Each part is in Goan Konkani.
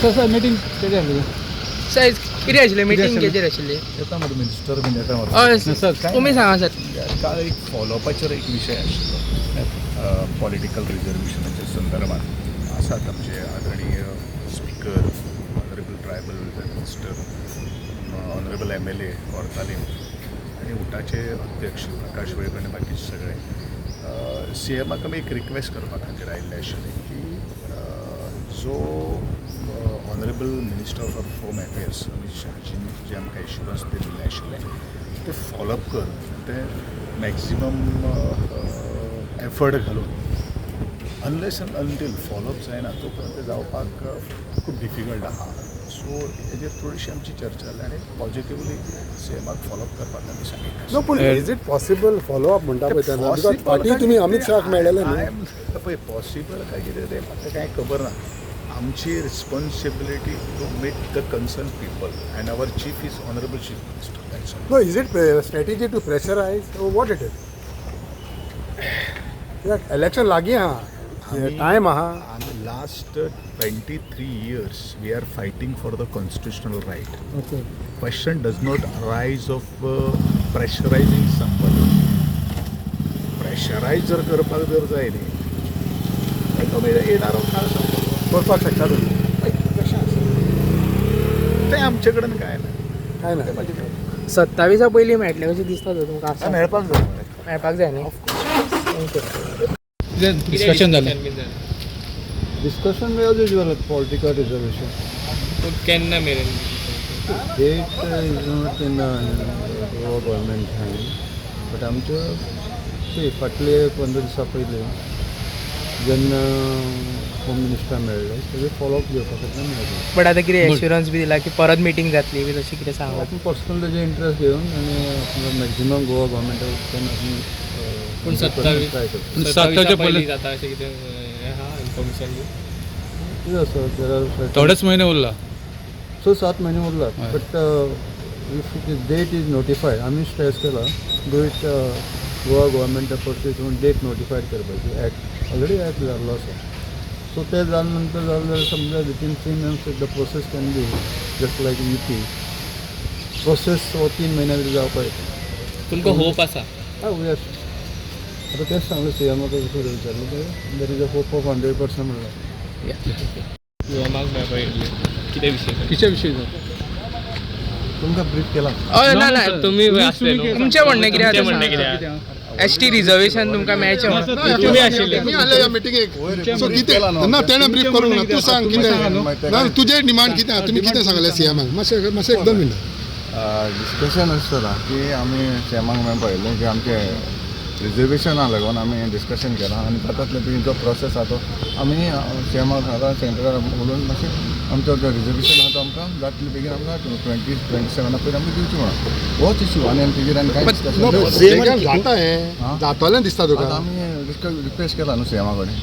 सर, सर, मिटींग कितें आसलें? सर, कितें आशिल्लें मिटींग? कितें आशिल्ली? येता मरे मिनिस्टर बीन येता मरे. हय. सर, काय? तुमी सांगा सर. काल एक फॉलोअपाचेर एक विशय आशिल्लो पॉलिटिकल रिजर्वेशनाच्या संदर्भात. आसात आमचे आदरणीय speaker, honourable tribal minister, honourable MLA Cortalim आनी उटाचे अध्यक्ष प्रकाश वेळीप आनी बाकीचे सगळे. सी एमाक आमी एक रिक्वेस्ट करपा खातीर आयिल्ले आशिल्ले की जो honourable minister for home affairs Amit शहाजींनी जे आमकां एश्युरन्स दिल्लें आशिल्लें ते फॉलोअप कर, ते मॅक्झिमम एफर्ट घालून. अनलेस अँड अंटील फॉलोअप जायना तो पर्यंत ते जावपाक खूब डिफिकल्ट आहा. सो हेजेर थोडीशी आमची चर्चा जाली आनी पॉझिटिवली सी एमाक फॉलोअप करपाक आमी सांगितलें. नो, पूण is it possible follow up म्हणटा पळय तेन्ना, because फाटीं तुमी अमित शहाक मेळ्ळेले न्हू? पळय, पॉसिबल काय कितें तें म्हाका कांय खबर ना. आमची responsibility to meet the concern people and our chief is honourable chief minister, that's all. No, is it strategy to pressurise, what it is? कित्याक इलेक्शन लागीं आहा, टायम आहा. आमी last 23 years we are fighting for the constitutional right. Okay. Question does not arise of pressurizing someone. Pressurise जर करपाक जर जाय न्ही, तर तो मागीर येणारो काळ सांगतलो. करपाक शकता तुमी? कशें आसा तें आमचे कडेन काय ना. काय ना. तें म्हाजे कडेन. 27 पयलीं मेळटलें कशें दिसता तर तुमकां? आसा? मेळपाक जाय. मेळपाक जाय न्ही? Thank you. कितें डिस्कशन जालें? Discussion as usual, political reservation. केन्ना मेरेन? Date is not in Goa government hand, but आमच्यो सी फाटले 15 दिसां पयलीं जेन्ना होम मिनिस्टर मेळ्ळे तेजे फॉलोअप घेवपा खातीर मेळ्ळे. बट आतां कितें एश्युरन्स बी दिला की परत मिटींग जातली बी तशें कितें सांगलां? आपण पर्सनल तेजे इंट्रस्ट घेवन आनी आपलो मॅक्झिमम गोवा गव्हर्मेंटा आपण पूण 27 ट्राय करता. पूण 27च्या पयलीं जाता अशें कितें हें आहा, इन्फॉर्मेशन बी? कितें आसा, there are थोडेच म्हयने उरला. 6-7 म्हयने उरला. हय. But if it is date is notified, आमी स्ट्रेस केला do it Goa गव्हर्मेंटा परचेज म्हणून डेट नोटिफायड करपाची. ॲक्ट ऑलरेडी ॲक्ट जाल्लो आसा. सो ते जाल्या नंतर जालें जाल्यार समजा within 3 months the process can be just like UP process हो 3 म्हयन्या भितर जावपाक येता. तुमकां होप आसा? हय, we are. आतां तेंच सांगलें सी एमाक, विचारलें, there is a hope of 100% म्हणलें. सीएमाक मेळपाक येयल्ले, कितें विशय? कितें विशय? तुमकां ब्रीफ केला. हय, ना ना. तुमी आसले न्हू? तुमचें म्हणणें कितें आसा? तुमचें म्हणणें कितें आहा? एस टी रिजर्वेशन तुमकां मेळचें म्हणून. तुमी आशिल्ले. मी आले ह्या मिटिंगेक, सो कितें ना, तेणें ब्रीफ करूंक ना. तूं सांग कितें ना तुजें डिमांड कितें आहा, तुमी कितें सांगलें सीएमाक? मातशें मातशें एक दोन मिनटां. डिस्कशन अशें जालां की आमी सीएमाक मेळपा येयल्ले की आमचे रिजर्वेशना लागून आमी डिस्कशन केलां आनी तातूंतले बी जो प्रोसेस आहा तो आमी सीएमाक सांगला, सेंट्रल उलोवन मातशें आमचो जो रिजर्वेशन आहा तो आमकां जातले बेगीन, आमकां 2027 पयलीं आमकां दिवचें म्हणून. होच इशू आनी आनी तेजेर आनी कांय डिस्कशन जाता हें, जातलें दिसता तुका? आतां आमी रिक्वेस्ट केला न्हू सीएमा कडेन.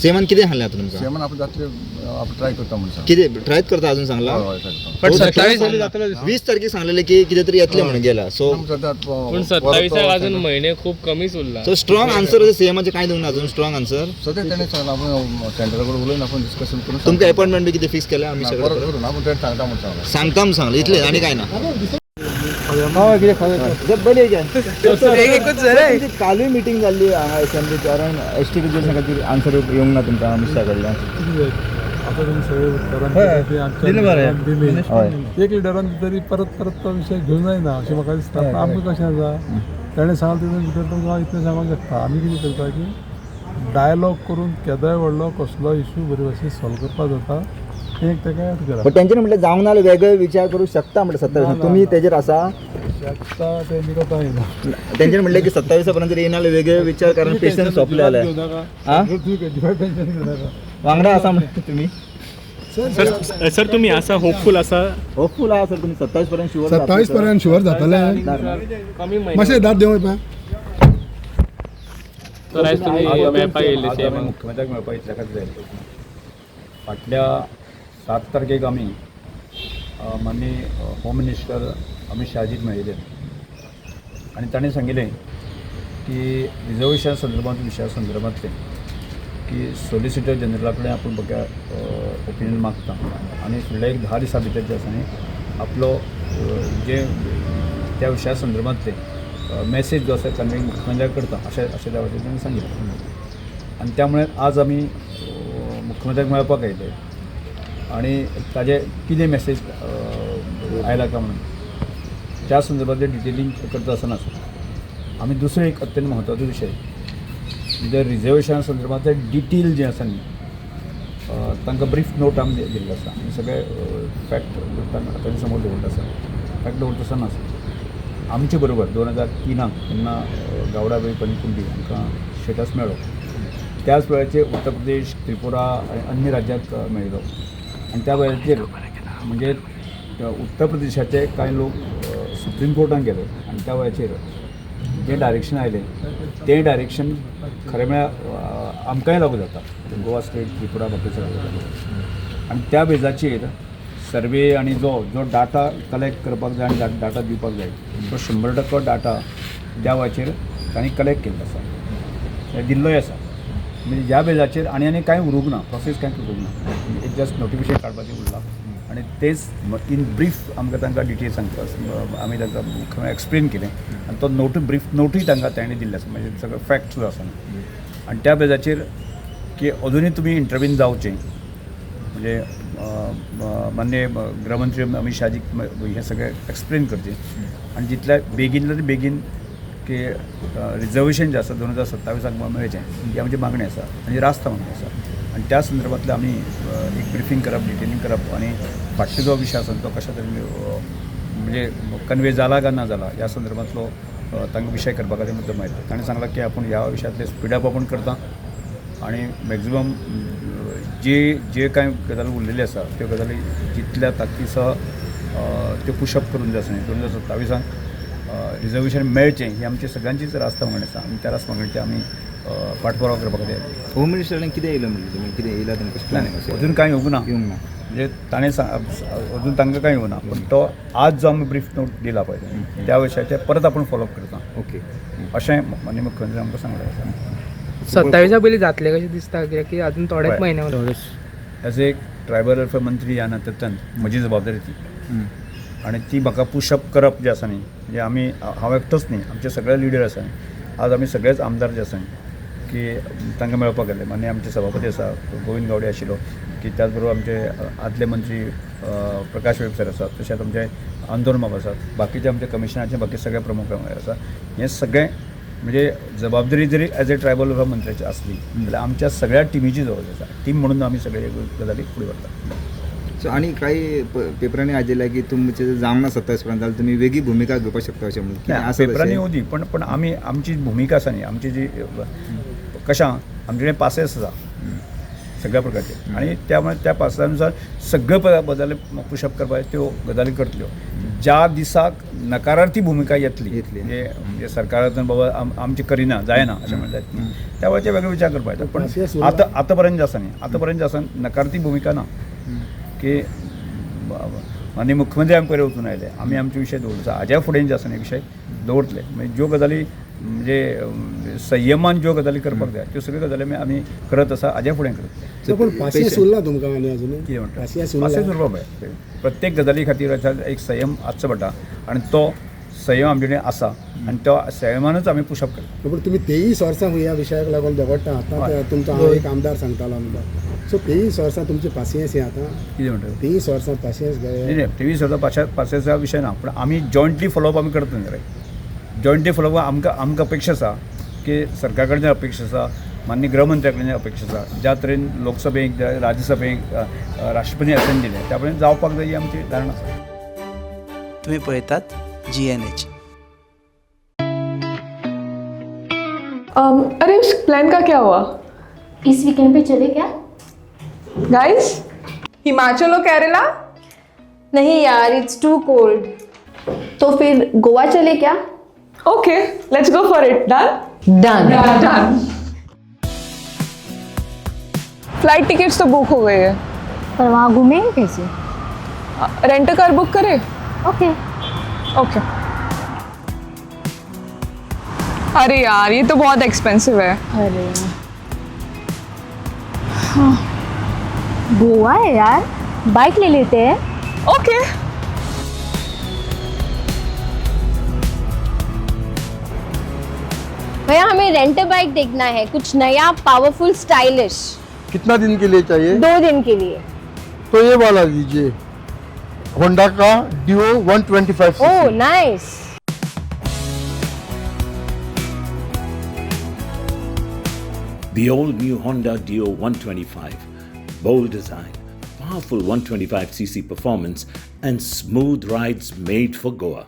सीएमान कितें सांगलें आतां तुमकां? सीएमान आपण जातले, आपण ट्राय करता म्हणून सांगला. कितें ट्रायच करता अजून सांगला? हय हय, सांगता. बट 27 20 तारखेक सांगलेलें की कितें तरी येतलें म्हणून गेला सो सद्या पूण 27 अजून म्हयने खूब कमीच उरला. सो स्ट्रॉंग आन्सर अशें सीएमाचें कांय दिवंक ना अजून स्ट्रॉंग आन्सर? सद्या तेणें सांगलां, आपण सेंट्रल कडेन उलोवन आपण डिस्कशन करून तुमकां अपॉइंटमेंट बी कितें फिक्स केल्या आमी ना, सगळें परत करून आपण तेणें सांगता म्हणून सांगलां. सांगता म्हणून सांगलें, इतलें आनी कांय ना. हय, कितें खरें. बरें. एकूच सर. कालूय मिटींग जाल्ली हांगा असेंब्लीत, कारण एस टी रिजर्वेशन खातीर आन्सर येवंक ना तुमकां अमित शाह कडल्यान. आतां तुमी सगळे उत्तरां दिली, आमच्या लिडरान दिली. हय. एक लिडरान तरी परत परत तो विशय घेवन जायना अशें म्हाका दिसता. पण आमकां कशें आसा, तेणें सांगलें तितून भितर तुमकां हांव इतलें सांगूंक शकता, आमी कितें करता की डायलॉग करून केदोय व्हडलो कसलोय इशू बरे भाशेन सॉल्व करपाक जाता. हें एक ताका याद करा. पण तेंच्यानी म्हटलें जावंक ना जाल्यार वेगळे विचार करूंक शकता म्हटलें 27. तुमी तेजेर आसा? शकता तें निकता येना. तेंच्यानी म्हटलें की 27 पर्यंत जर येयना जाल्यार वेगळे विचार, कारण पेशन्स सोंपले जाल्यार. घेवं नाका. आं? तुमी टेन्शन घेवं नाका. वांगडा आसा म्हणलें तुमी. सर सर, तुमी आसा, होपफूल आसा? होपफूल आहा सर, तुमी 27 पर्यंत शुअर? 27 पर्यंत शुअर जातलें. कमी म्हयने. मातशें दाद देंवय पळय. तर आयज तुमी मेळपाक येयल्ले आज आमी सीएमाक. मुख्यमंत्र्याक मेळपाक इतल्या खातीर जाय, फाटल्या 7 तारखेक आमी माननीय होम मिनिस्टर अमीत शहाजीक मेळिल्ले आनी ताणें सांगिल्लें की रिजर्वेशन संदर्भात, विशया संदर्भांतलें की सोलिसिटर जनरला कडेन आपूण बघ्या ओपिनियन मागता आनी फुडल्या एक 10 दिसां भितर जे आसा न्ही आपलो जे त्या विशया संदर्भांतले मॅसेज जो आसा कन्वे मुख्यमंत्र्याक करता अशें अशें त्या वटेन ताणें सांगिल्लें. आनी त्यामुळे आज आमी मुख्यमंत्र्याक मेळपाक आयले आनी ताजे कितें मॅसेज आयला काय म्हणून त्या संदर्भातलें डिटेलिंग करता आसतना आमी दुसरो एक अत्यंत म्हत्वाचो विशय म्हणजे रिजर्वेशना संदर्भातलें डिटेल जें आसा न्ही तांकां ब्रीफ नोट आमी दिल्लो आसा आमी सगळे फॅक्ट तांचे समोर दवरलो आसा. फॅक्ट दवरता आसतना आमचे बरोबर 2003 जेन्ना गावडा वेळीप आनी कुणबी हांकां स्टेटस मेळ्ळो त्याच वेळाचेर उत्तर प्रदेश, त्रिपुरा आनी अन्य राज्यांक मेळिल्लो आनी त्या वेळाचेर म्हणजे उत्तर प्रदेशाचे कांय लोक सुप्रीम कोर्टान गेले आनी त्या वेळाचेर जें डायरेक्शन आयलें तें डायरेक्शन खरें म्हळ्यार आमकांय लागू जाता, गोवा स्टेट, त्रिपुरा, बाकी सगळें. आनी त्या बेजाचेर सर्वे आनी जो जो डाटा कलेक्ट करपाक जाय आनी डाटा दिवपाक जाय तो 100% डाटा त्या वेळाचेर तांणी कलेक्ट केल्लो आसा, दिल्लोय आसा. म्हणजे ह्या बेजाचेर आनी आनी कांय उरूंक ना, प्रोसेस कांय उरूंक ना, एक जस्ट नोटिफिकेशन काडपाचें उरलां आनी तेच इन ब्रीफ आमकां तांकां डिटेल सांगता आमी तांकां मुख्य एक्सप्लेन केलें आनी तो नोटूय ब्रीफ नोटूय तांकां ताणें दिल्लें आसा, म्हणजे सगळे फॅक्ट्स जो आसा आनी त्या बेजाचेर की अजुनूय तुमी इंटरवीन जावचें म्हणजे माननीय गृहमंत्री अमीत शाहजी हें सगळें एक्सप्लेन करचें आनी जितल्या बेगीन बेगीन की रिजर्वेशन जें आसा 2027 मेळचें ही आमची मागणी आसा आनी रास्त मागणी आसा. आनी त्या संदर्भांतलें आमी एक ब्रिफींग करप, डिटेलिंग करप आनी फाटलो जो विशय आसा तो कशा तरेन म्हणजे कन्वे जाला काय ना जाला ह्या संदर्भांतलो तांकां विशय करपा खातीर मुद्दम आयलो. ताणें सांगलां की आपूण ह्या विशयांतलें स्पिडअप आपूण करता आनी मॅक्झिमम जे जे कांय गजाली उरलेली आसा त्यो गजाली जितल्या ताकदीसह त्यो पुशअप करून जे आसा न्ही 2027 रिजर्वेशन मेळचें ही आमची सगळ्यांचीच रास्त मागणी आसा आनी त्या रास्त मागणीची आमी पाठपुरावा करपा खातीर. होम मिनिस्टरान कितें येयलो म्हणलें तुमी, कितें येयला तुमकां? अजून कांय येवंक ना, येवंक ना म्हणजे ताणें अजून तांकां कांय येवंक ना, पूण तो आज जो आमी ब्रीफ नोट दिला पळय त्या विशयाचेर परत आपूण फॉलोअप करता ओके अशें माननीय मुख्यमंत्री आमकां सांगलें आसा. 27 पयलीं जातलें कशें दिसता कित्याक की अजून थोडेच म्हयने उरले. एज एक ट्रायबल वेलफेअर मंत्री ह्या नात्यांतल्यान म्हजी जबाबदारी ती आनी ती म्हाका पुशअप करप जें आसा न्ही म्हणजे आमी हांव एकटोच न्ही, आमचे सगळे लिडर आसा न्ही, आज आमी सगळेच आमदार जे आसा न्ही की तांकां मेळपाक गेले. माननीय आमचे सभापती आसा गोविंद गावडे आशिल्लो की त्याच बरोबर आमचे आदले मंत्री प्रकाश वेळीप सर आसात, तशेंच आमचे आंदोलन बाब आसात, बाकीचे आमचे कमिशनाचे बाकी सगळे प्रमुख आसा. हें सगळें म्हणजे जबाबदारी जरी एज ए ट्रायबल वेलफेअर मंत्र्याची आसली जाल्यार आमच्या सगळ्या टिमीची जबाबदारी आसा, टीम म्हणून आमी सगळे गजाली फुडें व्हरता. सो आनी कांय पेपरांनी आयिल्लें की तुमचें जावंक ना 27 पर्यंत जाल्यार तुमी वेगळी भुमिका घेवपाक शकता अशें म्हणून पेपरांनी येवं दी, पण पण आमी आमची भुमिका आसा न्ही, आमची जी कशें आमचे कडेन पासेस आसा सगळ्या प्रकारचे आनी त्यामुळे त्या पासानुसार सगळे गजाली पुशअप करपाक त्यो गजाली करतल्यो. ज्या दिसाक नकारार्थी भुमिका येतली म्हणजे सरकारातून बाबा आमची करिना जायना अशें म्हणल्यार त्या वेळाचेर वेगळे विचार करपाक जाय. पण आतां आतां पर्यंत जे आसा न्ही आतां पर्यंत जे आसा नकारार्थी भुमिका ना की माननीय मुख्यमंत्री आमी पयलीं वचून आयले, आमी आमचे विशय दवरलो, हाज्या फुडें जे आसा न्ही विशय दवरतले. म्हणजे ज्यो गजाली म्हणजे संयमान ज्यो गजाली करपाक जाय त्यो सगळ्यो गजाली आमी करत आसा, हाज्या फुडें करतले. पूण पासियेंस उरला तुमकां आनी अजून कितें म्हणटा पासियेंस उरपाक जाय प्रत्येक गजाली खातीर एक संयम आसचो पडटा आनी तो संयम आमचे कडेन आसा आनी तो संयमानूच आमी पुशअप करता. पूण तुमी 23 वर्सां ह्या विशयाक लागून झगडटा आतां तुमचो हांव एक आमदार सांगतालो आमकां, सो 23 वर्सां तुमची पासियेंस हें आतां कितें म्हणटा 23 वर्सां पासियेंस न्ही 23 वर्सां पासियेंसा विशय ना, पूण आमी जॉयंटली फॉलोअप आमी करता न्ही रे, जॉयंटली फॉलोअप आमकां आमकां अपेक्षा आसा की सरकार कडच्यान अपेक्षा आसा, माननीय गृहमंत्र्या कडल्यान अपेक्षा आसा, ज्या तरेन लोकसभेक, राज्यसभेक राष्ट्रपती असेंट दिलें त्या प्रमाणे जावपाक जाय ही आमची धारणा आसा. तुमी पळयतात GNH. अरे उस प्लान का क्या हुआ? इस वीकेंड पे चले क्या? गाइस हिमाचल और केरला? नहीं यार, it's to cold. तो फिर गोवा चले क्या? Okay, let's go for it. Done done done. Flight tickets तो बुक हो गई है, पर वहाँ घूमेंगे कैसे? रेंट कार बुक करे? Okay okay. अरे यार ये तो बहुत एक्सपेंसिव है। अरे हाँ। गोवा है यार, बाइक ले लेते हैं। ओके। भैया हमें रेंट बाइक देखना है, कुछ नया, पावरफुल, स्टाइलिश। कितना दिन के लिए चाहिए? 2 दिन के लिए। तो ये वाला लीजिए, होंडा का Dio 125। Oh nice. The all new Honda Dio 125. Bold design, powerful 125cc performance, and smooth rides made for Goa.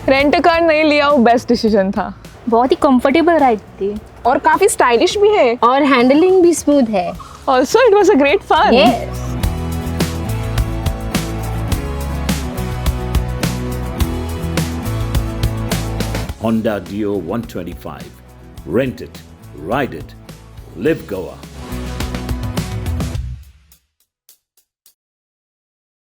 Rent car नहीं लिया, वो बेस्ट डिसीजन था। बहुत ही कंफर्टेबल राइड थी और काफी स्टाइलिश भी है और हैंडलिंग भी स्मूथ है। Also it was a great fun. Yes. Honda Dio 125. Rent it, ride it, live Goa.